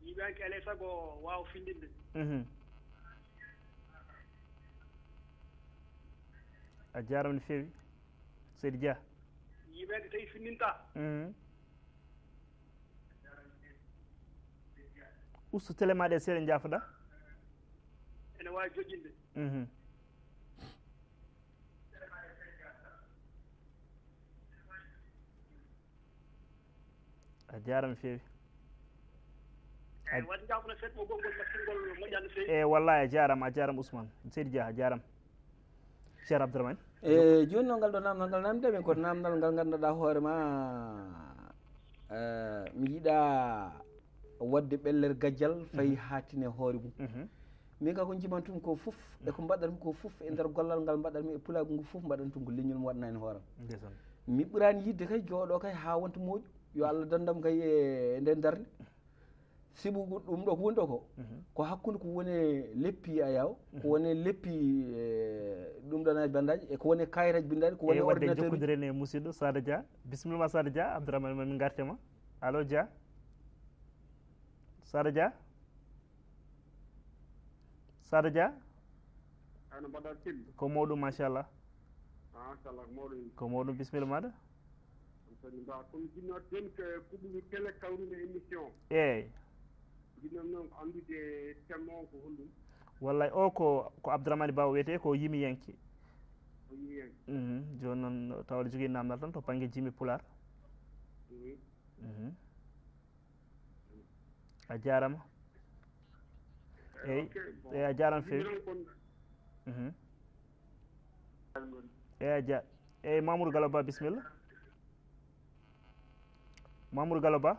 Yimiyanke alay sago waawa findinde. Mhm. A jaarama no feewi. Seydi Dia. Yimiyanke tawi findinta. Mhm. Ustu télé ma ɗe seeɗa, jaafoɗa. Ene waawi joƴƴinde. Mhm. A jaarama no feewi. Eyi, waɗi njaafo no seeɗa mo gonngol battungol moƴƴa no feewi. E wallay, a jaarama, a jaarama Ousmane. Seydi Dia, a jaarama. Ceerno Abdourahmane. E jooni noon, ngal ɗo namdal ngal namdemi ko namdal ngal ngannduɗaa hoore ma, eh, mi yiɗa waɗde ɓellere gajjal fay Mhm. haatine hoore mum. Mhm. Min ka ko njiman tun ko fof, e ko mbaɗatmi ko fof, e nder gollal ngal mbaɗatmi e pulaagu ngu fof, mbaɗan tun ko leñol mo waɗana heen hooram. Ndeysaan. Mi ɓuraani yiɗde kay jooɗo kay haa wonta moƴƴu. Yo Allah dandam kay e nden darnde. Sibu ɗum ɗo ko woni ɗo ko, Mhm. ko hakkunde ko woni e leppi a yaw, ko Mhm. woni e leppi, eh, ɗum ɗo naaj bandaaji, e ko woni e kayitaji bindaaɗi, ko woni e E waɗde ordinateur uji. Jokkondiren e musidɗo Sada Dia. Bisimilla ma Sada Dia, Abdourahmane ma min ngarte ma. Allo Dia. Sada Dia. Sada Dia. Ano mbaɗa Thillo? Ko mawɗum, machallah. Machallah, ko mawɗum. Ko mawɗum, bisimilla maɗa. Sani mba, kono jinno ten ko kuɓumi télé kawrumi émission. Eyi. Jinno noon ko anndude thème o ko honɗum? Wallay, o ko, ko Abdourahmane Ba o wiyetee, ko yimiyanke. Ko yimiyanke. Mhm. Jooni noon, tawa aɗa jogii namdal tan to bannge jimi pulaar. Mhm. Mhm. A jaarama. Eyi, ok, bon. Eyi, a jaarama feewi. Yimɓe noon kon Mhm. Eyi, a ja-, eyi, Mamoudou Gallo Ba, bisimilla. Mamoudou Gallo Ba.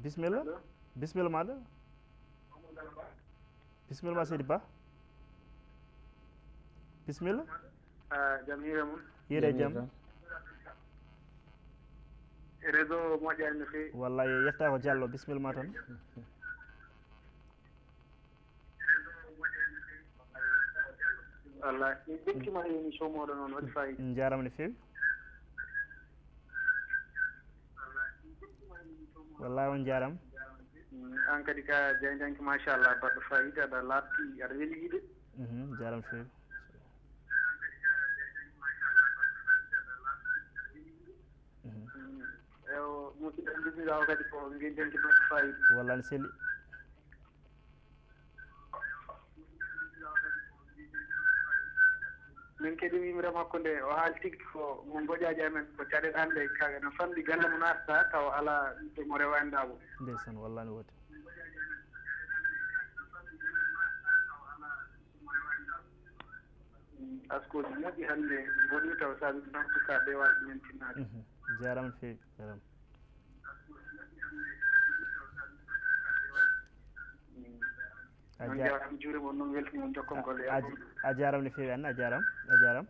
Bisimilla. Allo? Bisimilla maɗa. Bisimilla ma seydi Ba. Bisimilla. Ah, jam hiire mum. Hiire jam. Réseau moƴƴani no feewi. Wallay, yetta ko Diallo, bisimilla ma tan. Wallay, min ɓettima e émission moɗon on, waɗi fayida. Jaarama no feewi. Wallay, on jaarama. Mm, an kadi ka jaydanke, machallah, baɗɗo fayida, aɗa laaɓti, aɗa weli yiide. Mhm, jaarama feewi. Mhm. Mm, ewo, musidɗo, bismillah, o kadi ko jaydanke baɗɗo fayida. Wallay, no selli. Min kadi yimre makko nde o haali tigi ko mo ngoƴaaji amen, ko caɗeele hannde ka-, no famɗi galle mo naatata tawa alaa ɓiɗɗo mo rewa en daaɓo. Ndeysaan, wallay no woodi. Mm, askooji moƴƴi hannde mboɗi tawa saabi en en tout cas ɓe waawi ɗumen tinnaade. Mhm. Jaaraama no feewi, jaaraama. Mm. A Noon ja-, jaaraama, juurimon noon, weltinoon jokkon golle. A, a jaaraama no feewi, Anna, a jaaraama, a jaaraama.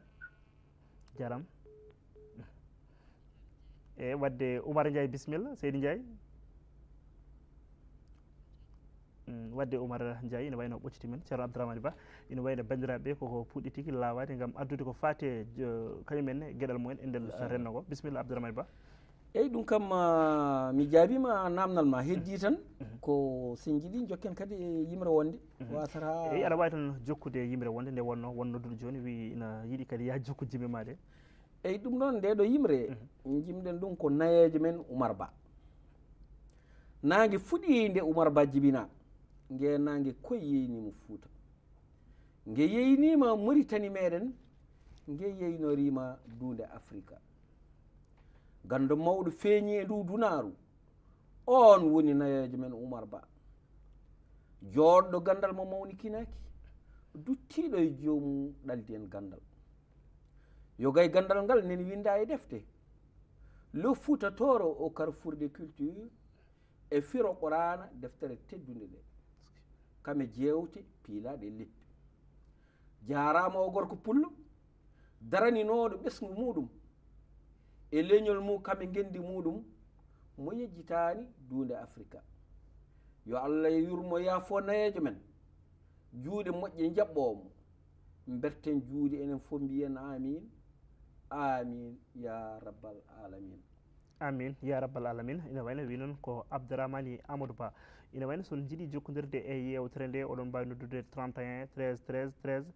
Jaaraama. E waɗde Oumar Ndiaye, bisimilla, Seydi Ndiaye. Mm, waɗde Oumar Ndiaye, ina wayno ɓocciti men, Ceerno Abdourahmane Ba, ina wayno banndiraaɓe ɓe koko puɗɗi tigi laawaade ngam addude ko faati e jo-, kañum en e geɗal mumen e nden renndo ngo. Bisimilla, Abdourahmane Ba. Eyi, ɗum kam, ah, mi jaabiima naamnal ma, heddii tan, mhm, ko so en njiɗii, njokken kadi e yimre wonde, mhm, wasata. Eyi, aɗa waawi tan jokkude e yimre wonde, nde wonno, won nodduɗo jooni, wiyi ina yiɗi kadi yaa jokku jimre ma ɗe. Eyi, ɗum noon, nde ɗo yimre, mhm, njimɗen ɗum ko nayeejo men Oumar Ba. Naange fuɗii nde Oumar Ba jibinaa, nge naange koy yeeyniima Fuuta. Nge yeeyniima Muritani meɗen, nge yeeynoriima duunde Afrika. Ganndo mawɗo feeñii e ndu dunaaru, oon woni nayeejo men Oumar Ba. Jooɗɗo ganndal mo mawnikinaaki, duttiiɗo e joomum ɗaldi en ganndal. Yoga e ganndal ngal nani winndaa e defte. Le Fouta Toro au carrefour des cultures, e firo Quraana, deftere teddunde nde. Kame jeewte piilaaɗe e leppi. Jaaraama o gorko pullo, daraninooɗo ɓesngu muuɗum e leñol mum kam e ngenndi muuɗum, mo yejjitaani duunde Afrika. Yo Allah yurmo yaafo nayeejo men, juuɗe moƴƴe njaɓɓoo mo. Mberten juuɗe enen fof mbiyen amin, amin ya rabbal alamin. Amin ya rabbal alamin. Ina wayno wi noon ko Abdourahmani Amadou Ba. Ina wayno so on njiɗi jokkondirde e yeewtere nde, oɗon mbaawi noddude trente et un treize treize treize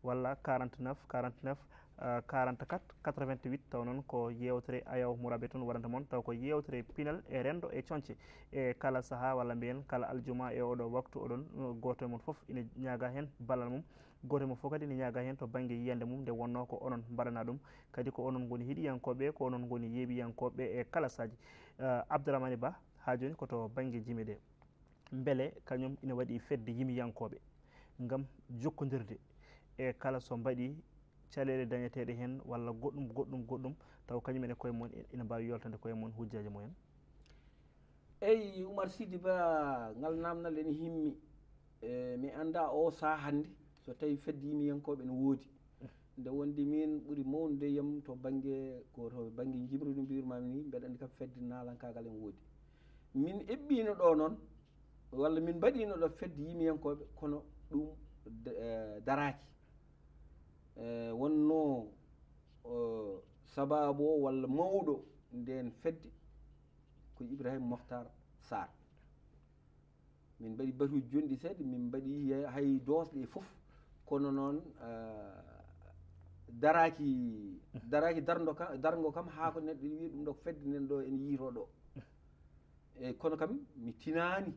walla quarante-neuf quarante-neuf quarante-quatre quatre-vingt-huit. Taw noon ko yeewtere Ayaw Murabe toon waɗanta mon, taw ko yeewtere pinal e renndo e coñce e kala sahaa walla mbiyen kala aljuma e oɗo waktu. Oɗon gooto e mon fof ina ñaaga heen ballal mum, gooto e mon fof kadi ina ñaaga heen to bannge yiyannde mum nde wonnoo ko onon mbaɗana ɗum, kadi ko onon ngoni heɗiyankooɓe, ko onon ngoni yeeɓiyankooɓe e kala saaji. Abdourahmani Ba, haa jooni ko to bannge jime ɗe, mbele kañum ina waɗi fedde yimiyankooɓe ngam jokkondirde e kala so mbaɗi caɗeele dañeteeɗe heen walla goɗɗum goɗɗum goɗɗum, taw kañum en e koye mum ina mbaawi yoltande koye mum hujjaaji mumen? Eyi, Oumar Sidi Ba, ngal naamnal ene himmi. E mi annda o saha hannde so tawi fedde yimiyankooɓe ene woodi. Nde wondi min ɓuri mawnude yam to bannge, ko to bannge jimri no mbirmami ni, mbeɗa anndi kam fedde naalankaagal ene woodi. Min eɓɓino ɗo noon, walla min mbaɗino ɗo fedde yimiyankooɓe, kono ɗum d- eh, daraaki. E wonno o sababu o walla mawɗo nden fedde ko Ibrahim Moftar Sarr. Min mbaɗi batuuji jonɗi seeɗa, min mbaɗi hay doosɗe e fof, kono noon daraaki, daraaki darndo ka darngo kam haa ko neɗɗo ene wiya ɗum ɗo fedde nden ɗo ene yiito ɗo. Eyi, kono kam mi tinaani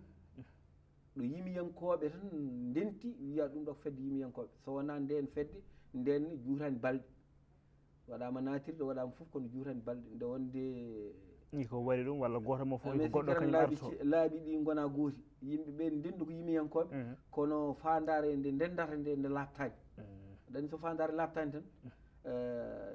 ɗo yimiyankooɓe tan ndenti wiya ɗum ɗo fedde yimiyankooɓe, so wonaa ndeen fedde nden juutani balɗe. Waɗaama naatirde, waɗaama fof, kono juutani balɗe. Nde wonde ni ko waɗi ɗum walla gooto mo fof ko goɗɗo kañum arto. Laabi ɗi ngona gooti, yimɓe ɓe ndendu ko yimiyankooɓe, kono faandaare nde ndendata nde nde laaɓtaani. Aɗa anndi so faandaare laaɓtaani tan,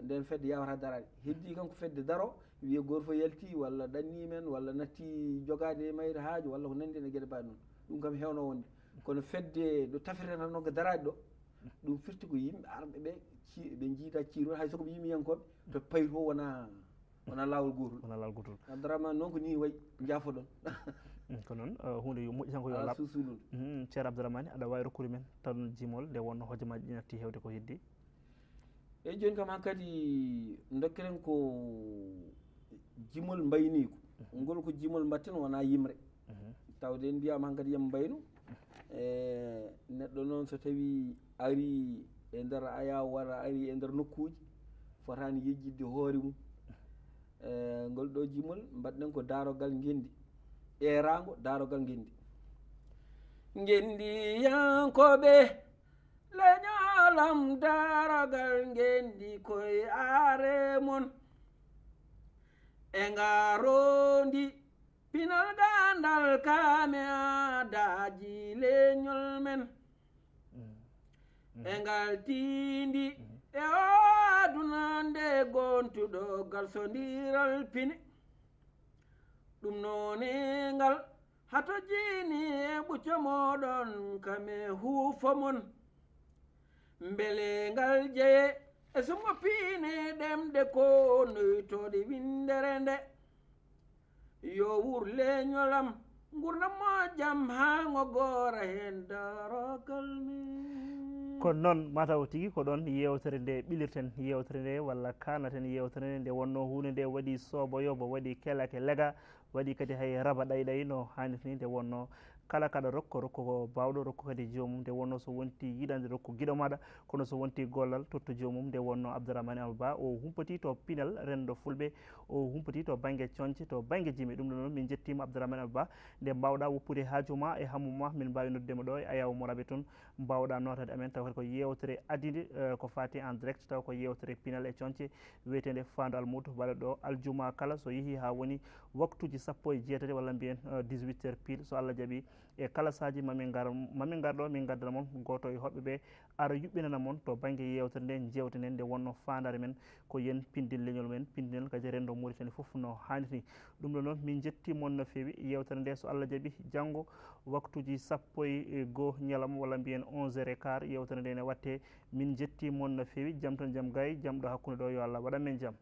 nden fedde yawata daraade. Heddi kam ko fedde daro, wiye gooto fof yalti walla ɗanni men walla natti jogaade e mayre haaju walla ko nanndi e geɗe mbaɗe noon. Ɗum kam hewno wonde, kono fedde ɗo tafirta tan noon ko daraade ɗo, ɗum firti ko yimɓe arɓe ɓe ci- ɓe njiida ciirol, hay so ko ɓe yimiyankooɓe, to payi to wona wona laawol gootol. Wona laawol gootol. Abdourahmane noon ko ni wayi, njaafoɗon. Ko noon huunde yo moƴƴi tan ko yo laaɓ. Suusuɗum. Ceer Abdourahmane, aɗa waawi rokkude men tan jimol nde wonno hojomaaji ɗi natti heewde ko heddi? Eyi, jooni kam hankadi dokkiren ko jimol mbayniiko. Ngol ko jimol mbatten, wonaa yimre. Tawde en mbiyaama hankadi yam mbaynu. E neɗɗo noon so tawi ari e nder Ayaw walla ari e nder nokkuuji, fotaani yejjitde hoore mum. E ngol ɗo jimol mbaɗɗen ko daarogal ngenndi, eeraango daarogal ngenndi. Ngenndiyankooɓe, leñolam daarogal ngenndi koye aare mon. E ngarondi pinal gandal kame aadaaji leñol men. E ngal tiindi e o aduna nde gontuɗo galsondiral pine. Ɗum noone ngal hato jiini e ɓucco moɗon kame huufo mon. Mbele ngal jeye e sumo piine ɗemɗe ko noytoɗe winndere nde. Yo wur leñolam ngurnam mo jam haa ngo goora heen darokal men. Kono noon mataw tigi ko ɗoon yeewtere nde ɓilirten yeewtere nde walla kaanaten yeewtere nde, nde wonnoo huunde nde waɗi soobo yoobo, waɗi kelake lega, waɗi kadi hay raba ɗayɗay no haanirta ni. Nde wonnoo kala kaɗa rokko, rokko ko baawɗo, rokko kadi joomum. Nde wonnoo so wonti yiɗande, rokko giɗo maɗa, kono so wonti gollal, totto joomum. Nde wonnoo Abdourahmane Amadou Ba o humpati to pinal renndo fulɓe, o humpati to bannge coñce, to bannge jime. Ɗum ɗo noon min njettiima Abdourahmane Amadou Ba. Nde mbaawɗa woppude haaju ma e hammu ma, min mbaawi noddude ma ɗo e Ayaw Morabe toon, mbaawɗa nootaade amen, taw kadi ko yeewtere adide, eh, ko faati en direct, taw ko yeewtere pinal e coñce wiyeteende Faandu Almuudo, waɗa ɗo aljuma kala so yehi haa woni waktuuji sappo e jeetati walla mbiyen, eh, dix-huit heures pile, so Allah jaɓi, E kala saaji mamin ngar mamin ngar ɗo min ngaddana mon gooto e hoɓɓe ɓe ara yuɓɓinana mon to bannge yewtere nde. Jewte nden nde wonno faandaare men ko yen pindin leñol men, pindinal kadi renndo Mauritanie fof no haaniti. Ɗum ɗo noon min jetti mon no feewi. Yewtere nde so Allah jaɓi janngo waktuji sappo e goo ñalawma walla mbiyen onze heures et quart yewtere nde ne watte. Min jetti mon no feewi. Jam tan jam gay, jam ɗo hakkunde ɗo yo Allah waɗan men jam.